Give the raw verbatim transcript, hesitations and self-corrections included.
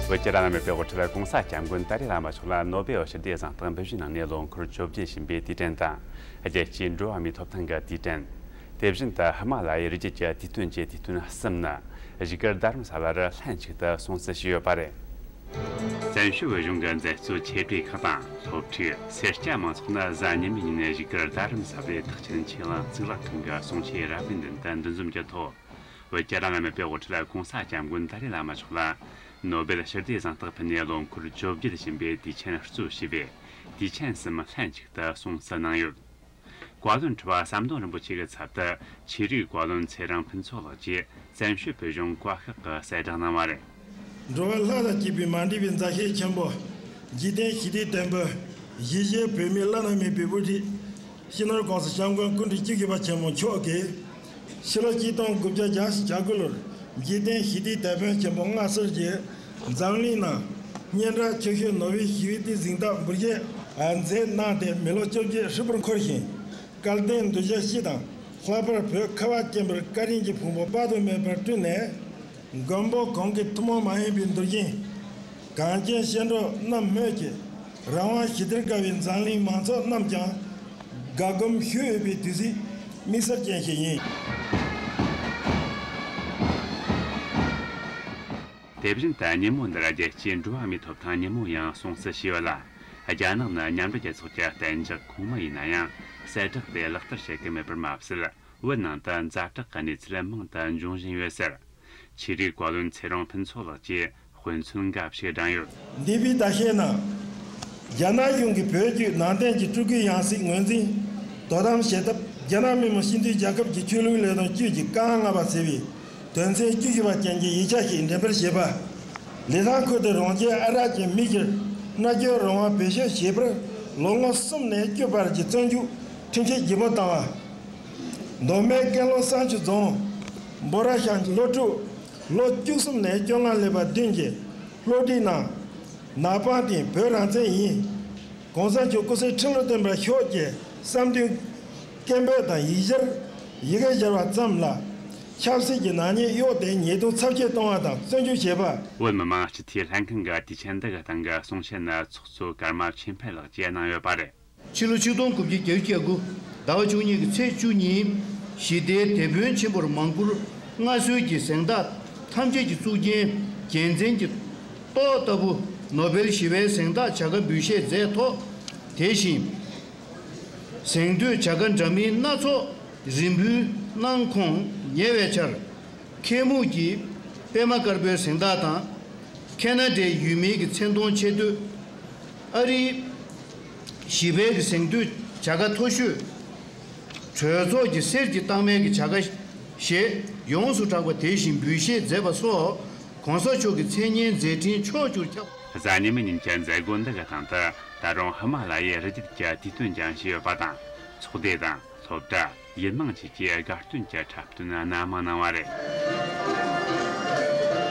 བོད་ཀྱི་བླ་ན་མེད་པའི་དབུ་ཁྲིད་གོང་ས་སྐྱབས་མགོན་ཏཱ་ལའི་བླ་མ་མཆོག་ལ་ནོ་བེལ་ཞི་བདེའི་གཟེངས་རྟགས་འབུལ་བཞེས་གནང་ནས་ལོ་འཁོར་བཅོ་བརྒྱད་ཕྱིན་པའི་དུས་དྲན་དང་། རྒྱལ་སྤྱིའི་འགྲོ་བ་མིའི་ཐོབ་ཐང་གི་དུས་དྲན། དེ་བཞིན་དུ་ཧི་མ་ལ་ཡའི་རི་རྒྱུད་ཀྱི་དུས་སྟོན་གྱི་དུས་སྟོན་གསུམ་ནི་བཞུགས་སྒར་རྡ་རམ་ས་ལར་ལྷན་ཅིག་ཏུ་སྲུང་བརྩི་ཞུས་ཡོད་པ་རེད། བཙན་བྱོལ་བོད་གཞུང་གི་མཛད་གཙོ་ཆེ་གྲས་ཁག་དང་སློབ་ཕྲུག་སེར་སྐྱ་མང་ཚོགས་ནི་གཟའ་ཉི་མའི་ཉིན་བཞུགས་སྒར་རྡ་རམ་ས་ལའི་ཐེག་ཆེན་ཆོས་གླིང་གཙུག་ལག་ཁང་གི་གསུང་ཆོས་རབ་བྱུང་མདུན་དུ་འདུ་འཛོམས་ཀྱི་ཐོག་བོད་ཀྱི་བླ་ན་མེད་པའི་དབུ་ཁྲིད་གོང་ས་སྐྱབས་མགོན་ཏཱ་ལའི་བླ་མ་མཆོག་ལ་ནོ་བེལ་ཞི་བདེའི་གཟེངས་རྟགས་ཕུལ་ནས་ལོ་འཁོར་བཅོ་བརྒྱད་ཕྱིན་པའི་དུས་ཆེན་གཙོ་བྱས་པའི་དུས་ཆེན་གསུམ་ལྷན་ཅིག་ཏུ་སྲུང་བརྩི་གནང་ཡོད། བཀའ་བློན་ཁྲི་པ་ཟམ་གདོང་རིན་པོ་ཆེ་གི་ཚབ་ཏུ་ཆོས་རིག་བཀའ་བློན་ཚེ་རིང་ཕུན་ཚོགས་ལགས་ཀྱིས་བཙན་བྱོལ་བོད་གཞུང་བཀའ་ཤག་གི་གསལ་བསྒྲགས་གནང་བ་རེད། འགྲོ་བ་ལྷ་དང་བཅས་པའི་མ་འདྲིས་པའི་མཛའ་བཤེས་ཆེན་པོ། འཇིག་རྟེན་ཞི་བདེའི་དོན་པོ། གཞིས་བྱེས་བོད་མིའི་བླ་ན་མེད་པའི་དབུ་ཁྲིད། སྤྱི་ནོར་༸གོང་ས་༸སྐྱབས་མགོན་སྐུ་ཕྲེང་བཅུ་བཞི་པ་ཆེན་པོ་མཆོག་གིས། ཕྱི་ལོ་ཆིག་སྟོང་དགུ་བརྒྱ་གྱ་གུ་ལོར་འཇིག་རྟེན་ཞི་བདེའི་དེད་དཔོན་ཆེན་པོ་མངའ་གསོལ་གྱིས་འཛམ་གླིང་ནང་སྙན་གྲགས་ཆེ་ཤོས་ནོ་བེལ་ཞི་བདེའི་གཟེངས་རྟགས་འབུལ་བཞེས་མཛད་གནང་སྟེ་མི་ལོ་བཅོ་བརྒྱད་ཧྲིལ་པོར་འཁོར་ཞིང་། སྐལ་ལྡན་གདུལ་བྱ་སྤྱི་དང་ལྷག་པར་བོད་ཁ་བ་ཅན་པའི་བཀའ་དྲིན་གྱི་ཕུང་པོ་དཔག་ཏུ་མེད་པར་བསྐྲུན་ནས། མགོན་པོ་གང་གི་ཐུན་མོང་མ་ཡིན་པའི་འདུལ་ཞིང་། གངས་ཅན་སྐྱེ་འགྲོ་རྣམས་སྨོན་གྱི་རང་དབང་ཞི་བདེར་དགའ་བའི་འཛམ་གླིང་མང་ཚོགས་རྣམས་ཀྱང་དགའ་སྒོམ་ཞུ་འོས་པའི་དུས་ཚིགས་དམིགས་བསལ་ཅན་ཞིག་ཡིན། དེ་བཞིན་དུ་ཉིན་མོ་འདིར་རྒྱལ་སྤྱིའི་འགྲོ་བ་མིའི་ཐོབ་ཐང་ཉིན་མོ་ཡང་སྲུང་བརྩི་ཞུས་ཡོད་ལ། རྒྱ་ནག་ནི་མཉམ་འབྲེལ་རྒྱལ་ཚོགས་ཀྱི་གཏན་འཇགས་ཁོངས་མི་ཡིན་ན་ཡང་གསལ་བསྒྲགས་དེ་ལག་བསྟར་བྱེད་ཀྱི་མེད་པར་མ་ཟད། བོད་ནང་དུ་ཛ་དྲག་གི་གནས་ཚུལ་མང་དུ་འབྱུང་བཞིན་ཡོད་ཟེར། ཆོས་རིག་བཀའ་བློན་ཚེ་རིང་ཕུན་ཚོགས་ལགས་ཀྱིས་དཔེ་མཚོན་འགའ་ཞིག་བགྲངས་ཡོད། འདས་པའི་ཟླ་ཤས་ནང་། རྒྱ་ནག་གཞུང་གིས་བོད་བརྒྱུད་ནང་བསྟན་གྱི་སྤྲུལ་སྐུའི་ཡང་སྲིད་ངོས་འཛིན་དོ་དམ་བྱེད་ཐབས་རྒྱ་ནག་མི་དམངས་སྤྱི་མཐུན་རྒྱལ་ཁབ་ཀྱི་ཆོས་ལུགས་ལས་དོན་ཅུས་ཀྱི་ཀ་ལྔ་པ་ཟེར་བའི་དོན་ཚན་བཅུ་བཞི་པ་ཅན་གྱི་ཡིག་ཆ་ཞིག་འགྲེམས་སྤེལ་བྱས་པ། ལི་ཐང་ཁུལ་དུ་རང་རྒྱལ་ཨ་རག་གི་མི་སྒེར་མནའ་སྐྱོལ་རང་དབང་བེད་སྤྱོད་བྱས་པར་ལོ་ངོ་གསུམ་ནས་བཅུ་བར་གྱི་བཙོན་འཇུག་ཁྲིམས་ཆད་ལྗིད་པོ་བཏང་བ། མདོ་སྨད་ཀན་ལྷོ་བསང་ཆུ་རྫོང་འབོ་ར་ཤང་སློབ་ཕྲུག་ལོ་བཅུ་གསུམ་ནས་བཅོ་ལྔ་སླེབས་པ་བདུན་གྱིས་སློབ་ཁྲིད་ནང་ནག་པང་སྟེང་བོད་རང་བཙན་ཡིན། གོང་ས་མཆོག་སྐུ་ཚེ་ཁྲི་ལོ་བརྟན་པར་ཤོག་ཅེས་བསམ་འདུན་སྐད་འབོད་དང་ཡིག་སྦྱར་ཡི་གེ་སྦྱར་བ་ཙམ་ལ་ཆབ་སྲིད་ཀྱི་ནག་ཉེས་གཡོགས་ཏེ་ཉེས་རྡུང་ཚབས་ཆེ་གཏོང་བ་དང་བཙོན་འཇུག་བྱས་པ། བོད་མི་མང་སྤྱི་འཐུས་ལྷན་ཁང་གི་དུས་ཆེན་འདི་གི་སྟེང་གི་གསུང་བཤད་ནི་ཚོགས་གཙོ་ཀརྨ་ཆོས་འཕེལ་ལགས་ཀྱིས་གནང་ཡོད་པ་རེད། ཕྱི་ལོ་ཆིག་སྟོང་དགུ་བརྒྱ་བརྒྱད་ཅུ་གྱ་དགུ་ཟླ་བ་བཅུ་གཉིས་ཀྱི་ཚེས་བཅུ་ཉིན་ཞི་བདེའི་དེད་དཔོན་ཆེན་པོར་མང་བཀུར་མངའ་གསོལ་གྱི་གཟེངས་རྟགས་ཐམས་ཅད་ཀྱི་གཙུག་རྒྱན་རྒྱལ་མཚན་གྱི་ཏོག་ལྟ་བུ་ནོ་བེལ་ཞི་བའི་གཟེངས་རྟགས་བྱ་དགའ་འབུལ་བཞེས་མཛད་ཐོག་དེ་བཞིན་གཟེངས་བསྟོད་བྱ་དགའ་འདྲ་མིན་སྣ་ཚོགས་རེ་འབུལ་གནང་ཁོངས་ཉེ་བའི་ཆར། མཁན་པོ་གིས་པད་མ་དཀར་པོའི་གཟེངས་རྟགས་དང་། ཁེ་ན་ཌའི་ཡུལ་མིའི་གི་མཚན་མཐོང་ཆེ་བསྟོད། ཨ་རིའི་ཞི་བའི་གི་གཟེངས་བསྟོད་བྱ་དགའ་མཐོ་ཤོས། གྲོས་ཚོགས་ཀྱི་གསེར་གྱི་རྟགས་མའི་གི་བྱ་དགའ་ཞེས་ཡོངས་སུ་གྲགས་པ་དེ་བཞིན་འབུལ་བཞེས་མཛད་པ་སོགས་གོང་ས་མཆོག་གི་མཚན་སྙན་མཛད་འཕྲིན་ཕྱོགས་བཅུར་ཁྱབ། གཟའ་ཉི་མའི་ཉིན་གྱི་མཛད་སྒོ་འདི་གི་སྟེང་དུ་ད་རུང་ཧི་མ་ལ་ཡའི་རི་རྒྱུད་ཀྱི་དུས་སྟོན་ཀྱང་བྱས་ཡོད་པ་དང་། ཚོགས་སྡེ་དང་། སློབ་གྲྭ། ཡུལ་དམངས་བཅས་ཀྱིས་དགའ་སྟོན་གྱི་འཁྲབ་སྟོན་སྣ་མང་གནང་བ་རེད།